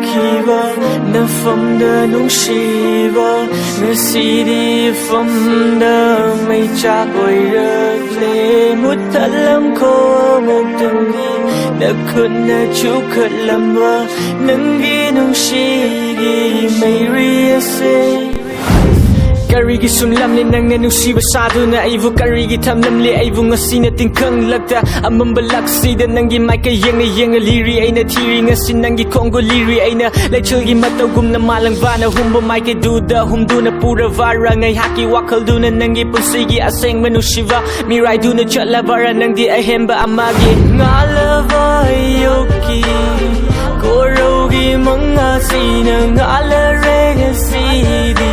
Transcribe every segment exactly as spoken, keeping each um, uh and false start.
ꯈꯤꯕ ꯅꯐꯝꯗ ꯅꯨꯡꯁꯤꯕ, ꯉꯁꯤꯗꯤ ꯏꯐꯝꯗ ꯃꯩꯆꯥꯛ ꯑꯣꯏꯔꯛꯂꯦ꯫ ꯃꯨꯠꯊꯠꯂꯝꯈꯣ ꯑꯃꯨꯛꯇꯪꯗꯤ ꯅꯈꯨꯠꯅ ꯆꯨꯈꯠꯂꯝꯕ ꯅꯪꯒꯤ ꯅꯨꯡꯁꯤꯒꯤ ꯃꯩꯔꯤ ꯑꯁꯦ꯫ ꯀꯔꯤꯒꯤ ꯁꯨꯡꯂꯝꯂꯤ ꯅꯪꯅ ꯅꯨꯡꯁꯤꯕ ꯁꯥꯗꯨꯅ ꯑꯩꯕꯨ? ꯀꯔꯤꯒꯤ ꯊꯝꯂꯝꯂꯤ ꯑꯩꯕꯨ ꯉꯁꯤꯅ ꯇꯤꯡꯈꯪꯂꯛꯇ? ꯑꯃꯝꯕ ꯂꯛꯁꯤꯗ ꯅꯪꯒꯤ ꯃꯥꯏꯀꯩ ꯌꯦꯡꯅ ꯌꯦꯡꯅ ꯂꯤꯔꯤ ꯑꯩꯅ ꯊꯤꯔꯤ ꯉꯁꯤ ꯅꯪꯒꯤ ꯈꯣꯡꯒꯨꯜ ꯂꯤꯔꯤ ꯑꯩꯅ ꯂꯩꯆꯤꯜꯒꯤ ꯃꯇꯧꯒꯨꯝꯅ ꯃꯥꯂꯪꯕꯥꯅ ꯍꯨꯝꯕ ꯃꯥꯏꯀꯩꯗꯨꯗ ꯍꯨꯝꯗꯨꯅ ꯄꯨꯔꯕꯔꯥ ꯉꯥꯏꯍꯥꯛꯀꯤ ꯋꯥꯈꯜꯗꯨꯅ ꯅꯪꯒꯤ ꯄꯨꯟꯁꯤꯒꯤ ꯑꯁꯦꯡꯕ ꯅꯨꯡꯁꯤꯕ ꯃꯤꯔꯥꯏꯗꯨꯅ ꯆꯠꯂꯕꯔꯥ ꯅꯪꯗꯤ ꯑꯍꯦꯟꯕ ꯑꯃꯒꯤ ꯉꯥꯜꯂꯕ ꯑꯌꯨꯛꯀꯤ ꯀꯣꯔꯧꯒꯤ ꯃꯉꯥꯁꯤꯅ ꯉꯥꯜꯂꯔꯦ ꯉꯁꯤꯗꯤ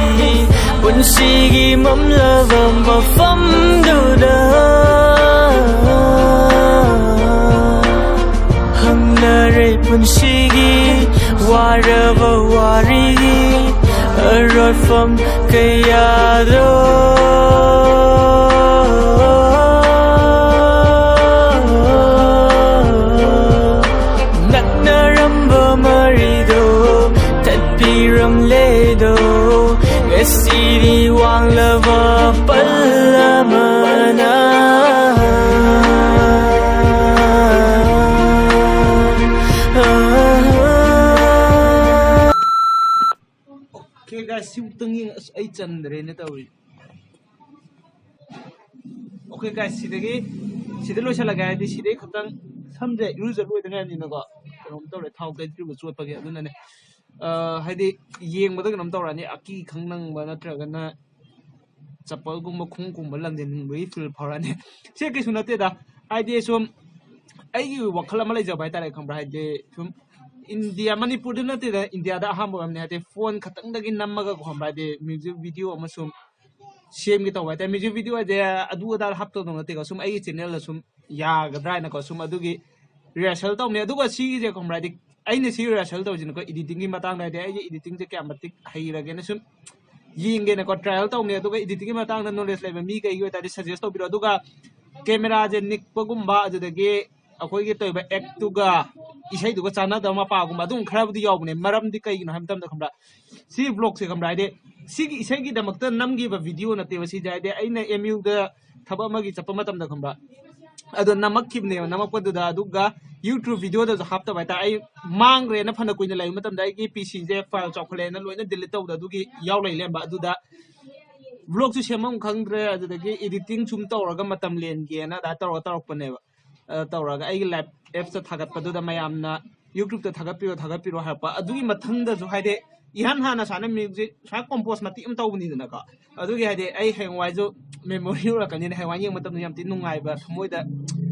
ꯄꯨꯟꯁꯤꯒꯤ ꯃꯝꯂꯕ ꯃꯐꯝꯗꯨꯗ ꯍꯪꯅꯔꯦ ꯄꯨꯟꯁꯤꯒꯤ ꯋꯥꯔꯕ ꯋꯥꯔꯤꯒꯤ ꯑꯔꯣꯏꯐꯝ ꯀꯌꯥꯗꯣ꯫ ꯅꯛꯅꯔꯝꯕ ꯃꯔꯤꯗꯣ ꯇꯠꯄꯤꯔꯝꯂꯦꯗꯣ ꯉꯁꯤꯗꯤ ꯋꯥꯡꯂꯕ ꯄꯜ ꯑꯃꯅ꯫ Okay guys, ꯁꯤꯕꯨꯛꯇꯪ ꯌꯦꯡ ꯑꯁ ꯑꯩ ꯆꯟꯗ꯭ꯔꯦꯅ ꯇꯧꯔꯤ꯫ Okay guys, ꯁꯤꯗꯒꯤ ꯁꯤꯗ ꯂꯣꯏꯁꯤꯜꯂꯒꯦ ꯍꯥꯏꯗꯤ ꯁꯤꯗꯩ ꯈꯛꯇꯪ ꯁꯝꯁꯦ ꯏꯔꯨꯖ ꯂꯣꯏꯗ ꯉꯥꯏꯔꯤꯅꯀꯣ ꯀꯩꯅꯣꯝ ꯇꯧꯔꯦ ꯊꯥꯎ ꯇꯩꯗ꯭ꯔꯤꯕ ꯆꯣꯠꯄꯒꯤ ꯑꯗꯨꯅꯅꯦ꯫ ꯑ, ꯍꯥꯏꯗꯤ ꯌꯦꯡꯕꯗ ꯀꯩꯅꯣꯝ ꯇꯧꯔꯛꯑꯅꯤ ꯑꯀꯤ ꯈꯪ ꯅꯪꯕ ꯅꯠꯇ꯭ꯔꯒꯅ ꯆꯄꯜꯒꯨꯝꯕ ꯈꯣꯡꯎꯞꯀꯨꯝꯕ ꯂꯪꯁꯤꯟꯅꯤꯡꯕꯒꯤ feel ꯐꯥꯎꯔꯛꯑꯅꯤ꯫ ꯁꯤ ꯀꯩꯁꯨ ꯅꯠꯇꯦꯗ ꯍꯥꯏꯗꯤ ꯁꯨꯝ ꯑꯩꯒꯤ ꯋꯥꯈꯜ ꯑꯃ ꯂꯩꯖꯕ ꯍꯥꯏꯇꯥꯔꯦ ꯈꯪꯕ꯭ꯔꯥ ꯍꯥꯏꯗꯤ ꯁꯨꯝ ꯏꯟꯗꯤꯌꯥ ꯃꯅꯤꯄꯨꯔꯗ ꯅꯠꯇꯦꯗ ꯏꯟꯗꯤꯌꯥꯗ ꯑꯍꯥꯟꯕ ꯑꯣꯏꯔꯝꯅꯤ ꯍꯥꯏꯗꯤ phone ꯈꯛꯇꯪꯗꯒꯤ ꯅꯝꯃꯒ ꯈꯪꯕ꯭ꯔꯥ ꯍꯥꯏꯗꯤ music video ꯑꯃ ꯁꯨꯝ ꯁꯦꯝꯒꯦ ꯇꯧꯕ ꯍꯥꯏꯇꯥꯔꯦ꯫ Music video ꯍꯥꯏꯁꯦ ꯑꯗꯨ ꯑꯗꯥ ꯍꯥꯞꯇꯧꯗꯧ ꯅꯠꯇꯦꯀꯣ ꯁꯨꯝ ꯑꯩꯒꯤ channelꯗ ꯁꯨꯝ ꯌꯥꯒꯗ꯭ꯔꯥ ꯍꯥꯏꯅꯀꯣ ꯁꯨꯝ ꯑꯗꯨꯒꯤ rehearsal ꯇꯧꯅꯤ꯫ ꯑꯗꯨꯒ ꯁꯤꯒꯤꯁꯦ ꯈꯪꯕ꯭ꯔꯥ ꯍꯥꯏꯗꯤ ꯑꯩꯅ ꯁꯤ rehearsal ꯇꯧꯔꯤꯁꯤꯅꯀꯣ editingꯒꯤ ꯃꯇꯥꯡꯗ ꯍꯥꯏꯗꯤ ꯑꯩꯁꯦ editingꯁꯦ ꯀꯌꯥꯝ ꯃꯇꯤꯛ ꯍꯩꯔꯒꯦꯅ ꯁꯨꯝ ꯌꯦꯡꯒꯦꯅꯀꯣ trial ꯇꯧꯅꯤ꯫ ꯑꯗꯨꯒ editingꯒꯤ ꯃꯇꯥꯡꯗ knowledge ꯂꯩꯕ ꯃꯤ ꯀꯩꯒꯤ ꯑꯣꯏꯇꯥꯔꯗꯤ suggest ꯇꯧꯕꯤꯔꯣ꯫ ꯑꯗꯨꯒ cameraꯁꯦ ꯅꯤꯛꯄꯒꯨꯝꯕ ꯑꯗꯨꯗꯒꯤ ꯑꯩꯈꯣꯏꯒꯤ ꯇꯧꯔꯤꯕ actꯇꯨꯒ ꯏꯁꯩꯗꯨꯒ ꯆꯥꯟꯅꯗꯕ ꯃꯄꯥꯒꯨꯝꯕ ꯑꯗꯨꯝ ꯈꯔꯕꯨꯗꯤ ꯌꯥꯎꯕꯅꯦ꯫ ꯃꯔꯝꯗꯤ ꯀꯩꯒꯤꯅꯣ ꯍꯥꯏꯕ ꯃꯇꯝꯗ, ꯈꯪꯕ꯭ꯔꯥ, ꯁꯤ ꯕ꯭ꯂꯣꯛꯁꯦ, ꯈꯪꯕ꯭ꯔꯥ, ꯍꯥꯏꯗꯤ ꯁꯤꯒꯤ ꯏꯁꯩꯒꯤꯗꯃꯛꯇ ꯅꯝꯈꯤꯕ ꯚꯤꯗꯤꯑꯣ ꯅꯠꯇꯦꯕ ꯁꯤꯁꯦ꯫ ꯍꯥꯏꯗꯤ ꯑꯩꯅ ꯑꯦꯝ ꯌꯨꯗ ꯊꯕꯛ ꯑꯃꯒꯤ ꯆꯠꯄ ꯃꯇꯝꯗ, ꯈꯪꯕ꯭ꯔꯥ, ꯑꯗꯣ ꯅꯝꯃꯛꯈꯤꯕꯅꯦꯕ꯫ ꯅꯝꯃꯛꯄꯗꯨꯗ ꯑꯗꯨꯒ YouTube ꯚꯤꯗꯤꯑꯣꯗꯁꯨ ꯍꯥꯞꯇꯕ ꯍꯥꯏꯇꯥꯔꯦ꯫ ꯑꯩ ꯃꯥꯡꯈ꯭ꯔꯦꯅ ꯐꯅ ꯀꯨꯏꯅ ꯂꯩꯕ ꯃꯇꯝꯗ ꯑꯩꯒꯤ ꯄꯤ ꯁꯤꯁꯦ ꯐꯥꯏꯜ ꯆꯥꯎꯈꯠꯂꯛꯑꯦꯅ ꯂꯣꯏꯅ ꯗꯤꯂꯤꯠ ꯇꯧꯕꯗ ꯑꯗꯨꯒꯤ ꯌꯥꯎ ꯂꯩ ꯂꯩꯔꯝꯕ꯫ ꯑꯗꯨꯗ ꯕ꯭ꯂꯣꯛꯁꯨ ꯁꯦꯝꯐꯝ ꯈꯪꯗ꯭ꯔꯦ꯫ ꯑꯗꯨꯗꯒꯤ ꯏꯗꯤꯇꯤꯡ ꯁꯨꯝ ꯇꯧꯔꯒ ꯃꯇꯝ ꯂꯦꯟꯒꯦꯅ ꯑꯗꯥ ꯇꯧꯔꯒ ꯇꯧꯔꯛꯄꯅꯦꯕ꯫ ꯑ, ꯇꯧꯔꯒ ꯑꯩꯒꯤ ꯂꯥꯏꯞ ꯑꯦꯞꯁꯇ ꯊꯥꯒꯠꯄꯗꯨꯗ ꯃꯌꯥꯝꯅ YouTubeꯇ ꯊꯥꯒꯠꯄꯤꯔꯣ, ꯊꯥꯒꯠꯄꯤꯔꯣ ꯍꯥꯏꯔꯛꯄ꯫ ꯑꯗꯨꯒꯤ ꯃꯊꯪꯗꯁꯨ ꯍꯥꯏꯗꯤ ꯏꯍꯥꯟ ꯍꯥꯟꯅ ꯁꯨꯃꯥꯏꯅ ꯃ꯭ꯌꯨꯖꯤꯛ ꯁꯨꯃꯥꯏꯅ ꯀꯣꯝꯄꯣꯁ ꯃꯇꯦꯛ ꯑꯃ ꯇꯧꯕꯅꯤꯗꯅꯀꯣ꯫ ꯑꯗꯨꯒꯤ ꯍꯥꯏꯗꯤ ꯑꯩ ꯍꯌꯦꯡꯋꯥꯏꯁꯨ ꯃꯦꯃꯣꯔꯤ ꯑꯣꯏꯔꯛꯀꯅꯤꯅ ꯍꯌꯦꯡꯋꯥꯏ ꯌꯦꯡꯕ ꯃꯇꯝꯗ ꯌꯥꯝ ꯊꯤꯅ ꯅꯨꯡꯉꯥꯏꯕ, ꯊꯃꯣꯏꯗ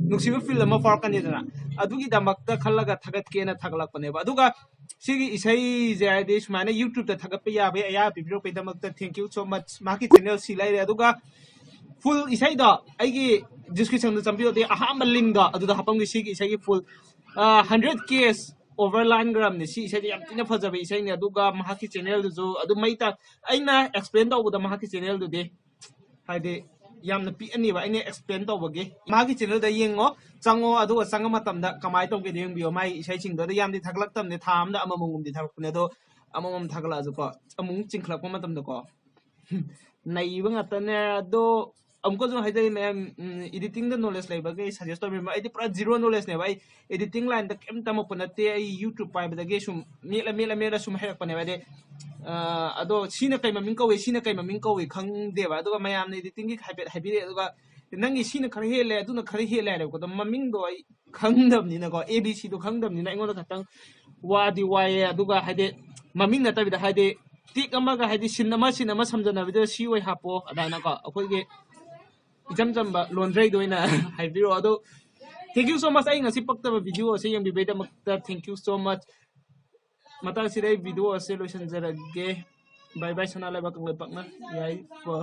ꯅꯨꯡꯁꯤꯕ ꯐꯤꯜ ꯑꯃ ꯐꯥꯎꯔꯛꯀꯅꯤꯗꯅ꯫ ꯑꯗꯨꯒꯤꯗꯃꯛꯇ ꯈꯜꯂꯒ ꯊꯥꯒꯠꯀꯦꯅ ꯊꯥꯒꯠꯂꯛꯄꯅꯦꯕ꯫ ꯑꯗꯨꯒ ꯁꯤꯒꯤ ꯏꯁꯩꯁꯦ ꯍꯥꯏꯗꯤ ꯁꯨꯃꯥꯏꯅ YouTubeꯇ ꯊꯥꯒꯠꯄ ꯌꯥꯕꯒꯤ ꯑꯌꯥꯕ ꯄꯤꯕꯤꯔꯛꯄꯒꯤꯗꯃꯛꯇ thank you so much꯫ ꯃꯍꯥꯛꯀꯤ ꯆꯦꯅꯦꯜ ꯁꯤ ꯂꯩꯔꯦ꯫ ꯑꯗꯨꯒ ꯐꯨꯜ ꯏꯁꯩꯗꯣ ꯑꯩꯒꯤ ꯗꯤꯁꯀ꯭ꯔꯤꯞꯁꯟꯗ ꯆꯪꯕꯤꯌꯣꯗꯤ ꯑꯍꯥꯟꯕ ꯂꯤꯡꯗꯣ ꯑꯗꯨꯗ ꯍꯥꯞꯄꯝꯒꯦ꯫ ꯁꯤꯒꯤ ꯏꯁꯩꯒꯤ ꯐꯨꯜ ꯍꯟꯗ꯭ꯔꯦꯠ ꯀꯦ ꯑꯣꯚꯔ ꯂꯥꯟꯈ꯭ꯔꯕꯅꯦ꯫ ꯁꯤ ꯏꯁꯩꯗꯤ ꯌꯥꯝ ꯊꯤꯅ ꯐꯖꯕ ꯏꯁꯩꯅꯦ꯫ ꯑꯗꯨꯒ ꯃꯍꯥꯛꯀꯤ ꯆꯦꯅꯦꯜꯗꯨꯁꯨ ꯑꯗꯨꯝ ꯃꯩ ꯇꯥ-, ꯑꯩꯅ ꯑꯦꯛꯁꯄ꯭ꯂꯦꯟ ꯇꯧꯕꯗ ꯃꯍꯥꯛꯀꯤ ꯆꯦꯅꯦꯜꯗꯨꯗꯤ ꯍꯥꯏꯗꯤ ꯌꯥꯝꯅ ꯄꯤꯛꯑꯅꯤꯕ꯫ ꯑꯩꯅ ꯑꯦꯛꯁꯄ꯭ꯂꯦꯟ ꯇꯧꯕꯒꯤ ꯃꯥꯒꯤ ꯆꯦꯅꯦꯜꯗ ꯌꯦꯡꯉꯣ, ꯆꯪꯉꯣ, ꯑꯗꯨꯒ ꯆꯪꯉ ꯃꯇꯝꯗ ꯀꯃꯥꯏꯅ ꯇꯧꯒꯦꯗꯣ ꯌꯦꯡꯕꯤꯌꯣ꯫ ꯃꯥꯒꯤ ꯏꯁꯩꯁꯤꯡꯗꯣ ꯑꯗ ꯌꯥꯝꯗꯤ ꯊꯥꯒꯠꯂꯛꯇꯕꯅꯦ, ꯊꯥ ꯑꯃꯗ ꯑꯃꯃꯝꯒꯨꯝꯗꯤ ꯊꯥꯒꯠꯂꯛꯄꯅꯦ꯫ ꯑꯗꯣ ꯑꯃꯃꯝ ꯊꯥꯒꯠꯂꯛꯑꯁꯨꯀꯣ ꯑꯃꯨꯛ ꯆꯤꯡꯈꯠꯂꯛꯄ ꯃꯇꯝꯗꯀꯣ ꯅꯩꯕ ꯉꯥꯛꯇꯅꯦ꯫ ꯑꯗꯣ ꯑꯃꯨꯛꯀꯁꯨ ꯍꯥꯏꯖꯔꯤ ꯃꯌꯥꯝ, ꯎꯝ, ꯏꯗꯤꯇꯤꯡꯗ ꯅꯣꯂꯦꯖ ꯂꯩꯕꯒꯩ ꯁꯖꯦꯁ ꯇꯧꯕꯤꯔꯝꯕ꯫ ꯑꯩꯗꯤ ꯄꯨꯔꯥ ꯖꯤꯔꯣ ꯅꯣꯂꯦꯖꯅꯦꯕ꯫ ꯑꯩ ꯏꯗꯤꯇꯤꯡ ꯂꯥꯏꯟꯗ ꯀꯩꯝ ꯇꯝꯃꯛꯄ ꯅꯠꯇꯦ꯫ ꯑꯩ YouTube ꯄꯥꯏꯕꯗꯒꯤ ꯁꯨꯝ ꯃꯦꯠꯂ ꯃꯦꯠꯂ ꯃꯦꯠꯂ ꯁꯨꯝ ꯍꯩꯔꯛꯄꯅꯦꯕ꯫ ꯍꯥꯏꯗꯤ, ꯑ, ꯑꯗꯣ ꯁꯤꯅ ꯀꯩ ꯃꯃꯤꯡ ꯀꯧꯏ, ꯁꯤꯅ ꯀꯩ ꯃꯃꯤꯡ ꯀꯧꯏ ꯈꯪꯗꯦꯕ꯫ ꯑꯗꯨꯒ ꯃꯌꯥꯝꯅ ꯏꯗꯤꯇꯤꯡꯒꯤ ꯍꯥꯏꯐꯦꯠ ꯍꯥꯏꯕꯤꯔꯛꯑꯦ꯫ ꯑꯗꯨꯒ ꯅꯪꯒꯤ ꯁꯤꯅ ꯈꯔ ꯍꯦꯜꯂꯦ, ꯑꯗꯨꯅ ꯈꯔ ꯍꯦꯜꯂꯦ ꯍꯥꯏꯔꯦꯕꯀꯣ꯫ ꯑꯗꯣ ꯃꯃꯤꯡꯗꯣ ꯑꯩ ꯈꯪꯗꯕꯅꯤꯅꯀꯣ, ꯑꯦ ꯕꯤ ꯁꯤꯗꯣ ꯈꯪꯗꯕꯅꯤꯅ ꯑꯩꯉꯣꯟꯗ ꯈꯇꯪ ꯋꯥꯗꯤ ꯋꯥꯏꯌꯦ꯫ ꯑꯗꯨꯒ ꯍꯥꯏꯗꯤ ꯃꯃꯤꯡ ꯅꯠꯇꯕꯤꯗ ꯍꯥꯏꯗꯤ ꯇꯤꯛ ꯑꯃꯒ ꯍꯥꯏꯗꯤ ꯁꯤꯟ ꯑꯃ ꯁꯤꯟ ꯑꯃ ꯁꯝꯖꯟꯅꯕꯗ ꯁꯤ ꯑꯣꯏ ꯍꯥꯞꯄꯣ ꯑꯗꯨꯃꯥꯏꯅꯀꯣ꯫ ꯑꯩꯈꯣꯏꯒꯤ ꯏꯆꯝ ꯆꯝꯕ ꯂꯣꯟꯗ꯭ꯔꯩꯗ ꯑꯣꯏꯅ ꯍꯥꯏꯕꯤꯔꯛꯑꯣ꯫ ꯑꯗꯣ thank you so much꯫ ꯑꯩ ꯉꯁꯤ ꯄꯛꯇꯕ ꯚꯤꯗꯤꯑꯣ ꯑꯁꯤ ꯌꯦꯡꯕꯤꯕꯩꯗꯃꯛꯇ thank you so much꯫ ꯃꯇꯥꯡꯁꯤꯗ ꯑꯩ ꯚꯤꯗꯤꯑꯣ ꯑꯁꯤ ꯂꯣꯏꯁꯤꯟꯖꯔꯒꯦ꯫ Bye bye ꯁꯅꯥ ꯂꯩꯕꯥꯛ ꯀꯪꯂꯩꯄꯥꯛꯅ ꯌꯥꯏꯐ꯫